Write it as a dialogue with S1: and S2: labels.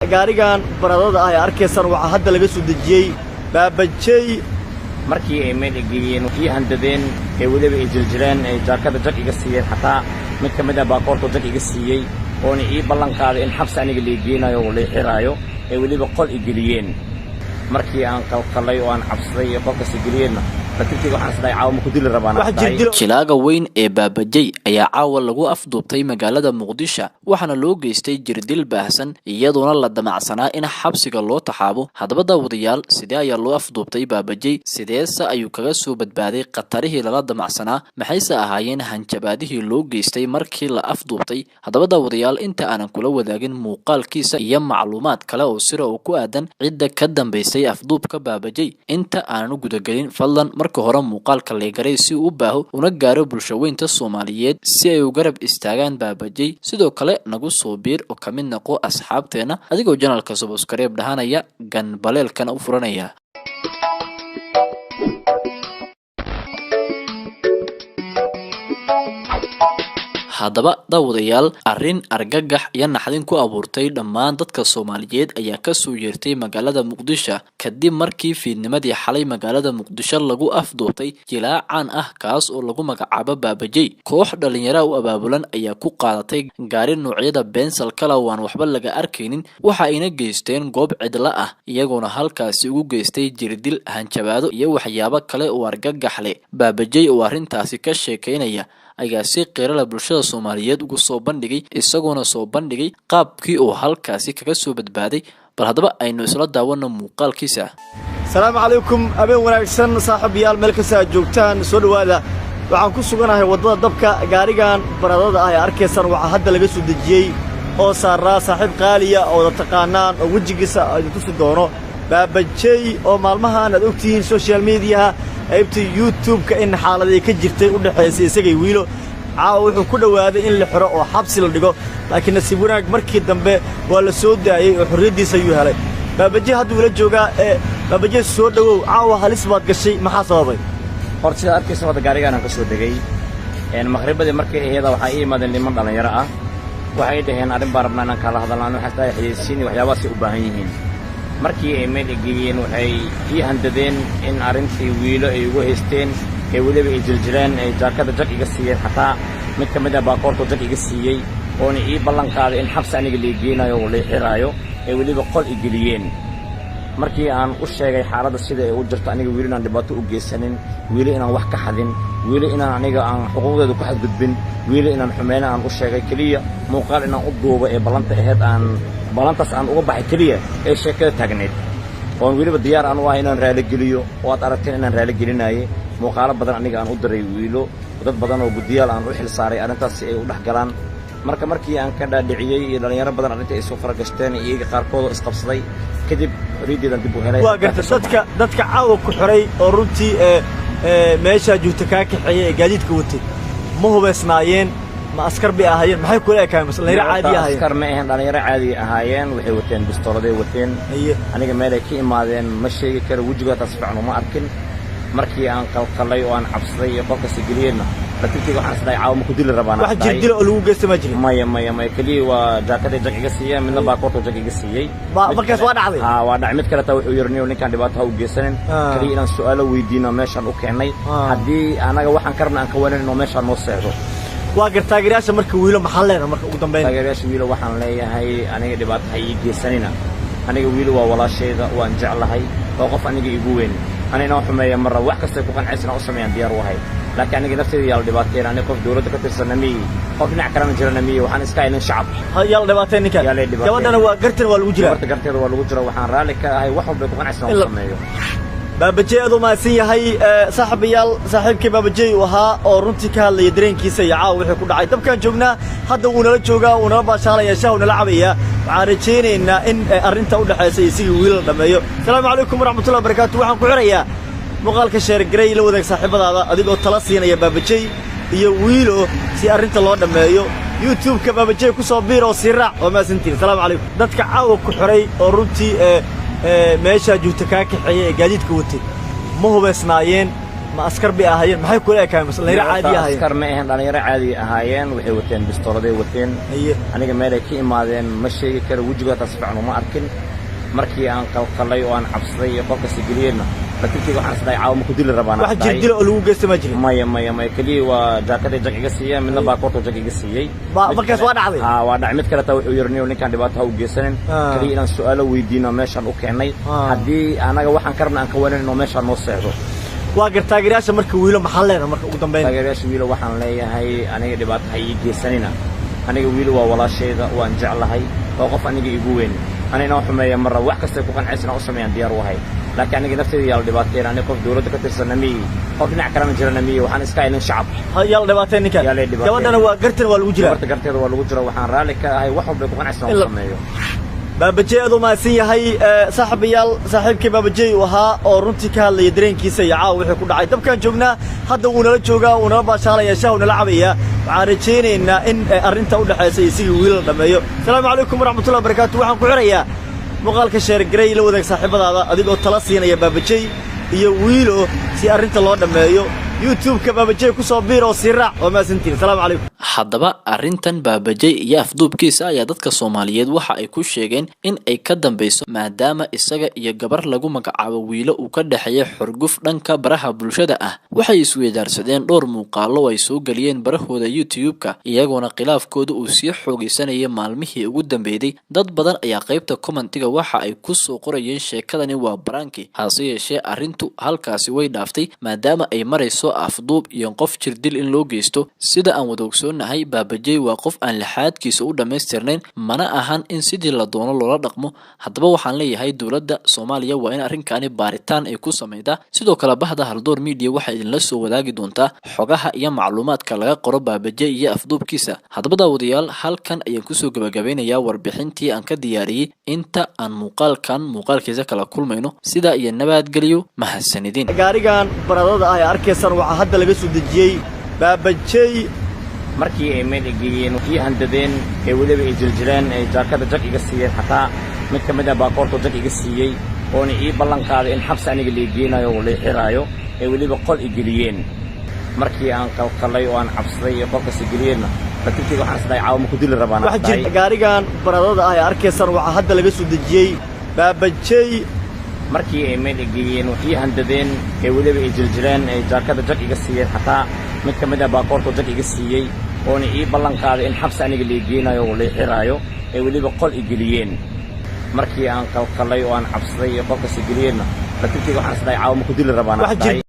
S1: Gaarigan baradada ah ee arkaysaan waxaa hadda laga soo dejiyey Baabajey.
S2: Markii ay meel igeeyeen, ii handadeen, ee weliba ay jiljileen, ee jaakada jag iga siiyeen, xataa mid ka mid ah baakoortu jag iga siiyey, oona ii ballan qaaday in xabsi aniga lii geenayo oo lii xiraayo, ee weliba qol i geliyeen. Markii aan qalqalay oo aan cabsaday ee qolkaas i geliyeenna, latirkeyga waxaan isdhahay, caawa ma ku dili rabaan.
S1: Wax jirdil.
S3: Jilaaga weyn ee Baabajey ayaa caawa lagu afduubtay magaalada Muqdisho, waxaana loo geystay jirdil baahsan, iyadoona la damacsanaa in xabsiga loo taxaabo. Haddaba daawadayaal, sidee ayaa loo afduubtay Baabajey? Sideese ayuu kaga soo badbaaday khatarihii lala damacsanaa? Maxayse ahaayeen hanjabaadihii loo geystay markii la afduubtay? Haddaba daawadayaal, inta aanan kula wadaagin muuqaalkiisa iyo macluumaad kale oo sira oo ku aadan cidda ka dambaysay afduubka Baabajey, inta aanan u gudagelin, fadlan marka hore muuqaalka leegaray si uu u baaho una gaaro bulshaweynta Soomaaliyeed si ay u garab istaagaan Baabajey. Sidoo kale nagu soo biir oo ka mid noqo asxaabteena, adigoo janalka subscribe dhahanaya, ganbaleelkana u furanaya. Haddaba daawadayaal, arrin argagax iyo naxdin ku abuurtay dhammaan dadka Soomaaliyeed ayaa kasoo yeertay magaalada Muqdisho, kadib markii fiidnimadii xalay magaalada Muqdisho lagu afduubtay jilaa caan ah, kaas oo lagu magacaabo Baabajey. Koox dhallinyara u abaabulan ayaa ku qaadatay gaari noocyada beensal kala oo aan waxba laga arkaynin, waxa ayna geysteen goob cidla ah, iyagoona halkaasi ugu geystay jirdil, hanjabaado iyo waxyaabo kale oo argagax leh. Baabajey oo arrintaasi ka sheekeynaya ayaa si qirala bulshada Soomaaliyeed ugu soo bandhigay, isagoona soo bandhigay qaabkii uu halkaasi kaga soo badbaaday. Bal haddaba aynu isla daawano muuqaalkiisa.
S1: Salaamu calaykum, habeen wanaagsan saaxiibayaal, meel kasta aad joogtaan, soo dhowaada. Waxaan ku suganahay waddada dabka. Gaarigan baradada ah ee arkaysaan waxaa hadda laga soo dejiyey oo saaraa saaxiib qaaliya oo wada taqaanaan oo wejigiisa idin tusi doono, Baabajey, oo maalmahan aad ogtihiin social mediaha, qaybta YouTube-ka, in xaaladii ka jirtay u dhexaysay isagay Wiilo. Caawa wuxuu ku dhowaaday in la xidho oo xabsi la dhigo, laakiin nasiib wanaag markii dambe waa la soo daayey oo xorriyaddiisa ayuu helay. Baabajey hadduu ila joogaa. Ee Baabajey, soo dhowow. Caawa halis baad gashay, maxaa sababay?
S2: Horta sidaad arkaysa, hadda gaarigaan aan ka soo degay maqribadii markay aheeda, waxaa ii imaadeen niman dhallinyaro ah. Waxay dhaheen, arrin baan rabnaa inaan kala hadalno. Waxaan isdahay xayeysiin iyo waxyaabahaasay u baahan yihiin. Markii ay meel igeeyeen, waxay ii handadeen in arrintii Wiilo ay ugu haysteen, ee weliba ay jiljileen, ee jaakada jag iga siiyeen, xataa mid ka mid ah baakoortu jag iga siiyey, oona ii ballan qaaday in xabsi aniga lii geenayo oo lii xiraayo, ee weliba qol i geliyeen. Markii aan u sheegay xaaladda sida ay u jirto, aniga Wiilo inaan dhibaato u geysanin, Wiilo inaan wax ka xadin, Wiilo inaan aniga aan xuquuqdeeda ku xadgudbin, Wiilo inaan xumeyna aan u sheegay, keliya muuqaal inaan u duubo ee ballanta ahayd, aan ballantaas aan uga baxay keliya ee sheekada taagneyd, oon weliba diyaar aan u ahay inaan raaligeliyo, oo aad aragteen inaan raaligelinaaye. Muuqaalo badan aniga aan u diray Wiilo, dad badan oo guddiyaal aan u xil saaray arrintaas si ay u dhex galaan. Marka markii aan ka dhaadhiciyey iyo dhallinyaro badan arrinta ay soo faragashteen, iyaga qaarkood oo isqabsaday, kadib xorriyaddeedan dib u helay.
S1: Waa garta. Dadka caawa ku xiray oo runtii ee meeshaa joogta kaa kaxeeyey ee gaadiidka watay, ma hubaysnaayeen? Ma askar bay ahaayeen? Maxay kula ekaayeen? Mas dhalinyaro caadi ahaayeen?
S2: Askar ma ahayn, dhalinyaro caadi ahaayeen. Waxay wateen bistooladay wateen. Aniga meelay ka imaadeen ma sheegi karo, wejigood hataa si fiican uma arkin. Markii aan qalqalay oo aan cabsaday ee qolkaas geliyeenna, latirkeyga waxaan isdhahay, caawa ma ku dili rabaan.
S1: Wax jirdil oo lagu geysta ma jirin?
S2: Maya, maya, maya. Keliya waa jaakaday jag iga siiyeen, midna baakoortu jag iga siiyey.
S1: Markaas waa dhacday?
S2: Haa, waa dhacay. Mid kale taa wuxuu yidhi, niyow ninkaan dhibaato ha u geysanin, keliya inaan su'aalo weydiino meeshaan u keennay, haddii anaga waxaan ka rabna aan ka wanan inuu meeshaan noo seexdo.
S1: Waa gar. Taageerayaasha marka Wiilo maxaa leedahay marka ugu dambayn?
S2: Taageerayaasha Wiilo waxaan leeyahay, aniga dhibaato ha ii geysanina. Aniga Wiilo waa walaashayda, waan jeclahay, waa qof aniga igu weyn. Ani inaan xumeeya marra, wax kastay ku qancaysan inaan u sameeyaan diyaar u ahay, laakiin aniga nafteyda yaa la dhibaateyn. Aniga qof dawladda ka tirsana miyi, qof dhinac kalena jirana miyi, waxaan iska haynin shacab.
S1: Yaa la dhibaateyn ninkaan.
S2: Yaa la dhibaateyn.
S1: Gabadhana waa gartan, waa lagu jiraa.
S2: Gabarta garteeda waa lagu jira. Waxaan raalli ka ahay wax walbay ku qancaysan inaan u sameeyo.
S1: Baabajey aad u mahadsan yahay. Saaxiibayaal, saaxiibkii Baabajey uu ahaa oo runtii ka hadlaya dareenkiisa iyo caawa wixii ku dhacay. Dabkaan joognaa hadda, wuu nala joogaa, wuu nala baashaalaya, shaah nala cabayaa. Waxaan rajaynaynaa in arrinta u dhexaysa isigii Wiil la dhammeeyo. Asalaamu calaykum waraxmatullahi wabarakaatu. Waxaan ku xirayaa muuqaalka sheergaray, la wadaag saaxiibadaada, adigoo tala siinaya Baabajey iyo Wiilo si arrinta loo dhammeeyo. YouTube-ka Baabajey ku soo biir oo sii raac. Waa mahadsantihin, asalaamu calaykum. Dadka caawa ku xiray oo runtii ee meeshaa joogta kaa kaxeeyey ee gaadiidka watay, ma hubaysnaayeen? Ma askar bay ahaayeen? Maxay kula ekaayeen? Mas dhalinyaro caadi ahaayeen?
S2: Askar ma ahayn, dhalinyaro caadi ahaayeen. Waxay wateen bistooladay wateen. Aniga meelay ka imaadeen ma sheegi karo, wejigooda taa si fiican uma arkin. Markii aan qalqalay oo aan cabsaday iyo qolkasi geliyeenna, laakiin waxaan isdhahay caawa ma ku dili rabaan.
S1: Wax jirdilo oo lagu geysta ma jirin?
S2: Maya, maya, maya. Keliya waa jaakaday jag iga siiyeen, midna baakoorta jag iga siiyey.
S1: Markaas waa dhacday?
S2: Haa, waa dhacay. Mid kale taa wuxuu yidhi, niyow ninkaan dhibaato ha u geysanin, keliya inaan su'aalo weydiino meeshaan u keennay, haddii anaga waxaan ka rabna aan ka wanan inuu meeshaan noo seexdo.
S1: Waa gar. Taageerayaasha marka Wiilo maxaa leedahay marka ugu dambeyn?
S2: Taageerayaasha Wiilo waxaan leeyahay, aniga dhibaato ha ii geysanina. Aniga Wiilo waa walaashayda, waan jeclahay, waa qof aniga igu weyn. Ani inaan xumeeya ma rabo. Wax kastay ku qancaysan inaan u sameeyaan diyaar u ahay, laakiin aniga nafteyda yaa la dhibaateyn. Aniga qof dowladda ka tirsana miyi, qof dhinac kalena jirana miyi, waxaan iska ahay nin shacab.
S1: Yaa la dhibaateyn ninkan.
S2: Yaa la dhibaateyn.
S1: Gabadhana waa gartan, waa lagu jiraa.
S2: Gabarta garteeda waa lagu jira. Waxaan raalli ka ahay wax walbay ku qancaysan inaan u sameeyo.
S1: Baabajey aad u mahadsan yahay. Saaxiibayaal, saaxiibkii Baabajey uu ahaa oo runtii ka hadlaya dareenkiisa iyo caawa wixii ku dhacay. Dabkaan joognaa hadda, wuu nala joogaa, wuu nala baashaalaya, shaah nala cabayaa. Waxaan rajaynaynaa in arrinta u dhexaysa isigii Wiil la dhammeeyo. Asalaamu calaykum waraxmatullahi wabarakaatu. Waxaan ku xirayaa muuqaalka share garey, la wadaag saaxiibadaada adigoo tala siinaya Baabajey iyo Wiilo si arrinta loo dhammeeyo. YouTube-ka Baabajey ku soo biir oo sii raac. Waa mahadsantihin. Asalaamu calaykum.
S3: Haddaba arrintan Baabajey iyo afduubkiisa ayaa dadka Soomaaliyeed waxa ay ku sheegeen in ay ka dambeyso maadaama isaga iyo gabar lagu magacaabo Wiilo uu ka dhexeeya xurguf dhanka baraha bulshada ah. Waxay isweydaarsadeen dhowr muuqaalo oo ay soo geliyeen barahooda YouTube-ka, iyagoona khilaafkooda uu sii xoogeysanayay maalmihii ugu dambeeyey. Dad badan ayaa qaybta commentiga waxa ay ku soo qorayeen sheekadani waa prank-i. Hase yeeshee arrintu halkaasi way dhaaftay, maadaama ay marayso afduub iyo qof jirdil in loo geysto. Sida aan wada ogsoonahay, Baabajey waa qof aan laxaadkiisa u dhammaystirnayn, mana ahan in sidii la doono loola dhaqmo. Haddaba waxaan leeyahay dowladda Soomaaliya waa in arrinkaani baaritaan ay ku sameydaa. Sidoo kale bahda Haldoor Media waxay idinla soo wadaagi doontaa xogaha iyo macluumaadka laga qoro Baabajey iyo afduubkiisa. Haddaba daawadayaal, halkan ayaan kusoo gabagabeynayaa warbixintii aan ka diyaariyey. Inta aan muuqaalkan muuqaalkiisa kala kulmayno, sidaa iyo nabadgelyo, mahadsanidin.
S1: Gaarigan baradada ah ee arkaysaan waxaa hadda laga soo dejiyey Baabajey.
S2: Markii ay meel geeyeen, ii handadeen, ee weliba ay jiljileen, ay jaakada jag iga siiyeen, xataa mid ka mid ah baakoorta jag iga siiyey, oona ii ballan qaaday in xabsi aniga lii geenayo oo lii xiraayo, ee weliba qol i geliyeen. Markii aan qalqalay oo aan cabsaday iyo qolkasi geliyeenna, laakiin waxaan isdhahay caawa ma ku dili rabaan.
S1: Wax jir. Gaarigan baradada ah ee arkaysaan waxaa hadda laga soo dejiyey Baabajey.
S2: Markii ay meel geeyeen, ii handadeen, ee weliba ay jiljileen, ay jaakada jag iga siiyeen, xataa mid ka mid ah baakoorta jag iga siiyey, oona ii ballan qaaday in xabsi aniga lii geenayo oo lii xiraayo, ee weliba qol i geliyeen. Markii aan qalqalay oo aan cabsaday iyo qolkasi geliyeenna, laakiin waxaan isdhahay caawa ma ku dili rabaan.
S1: Wax jir.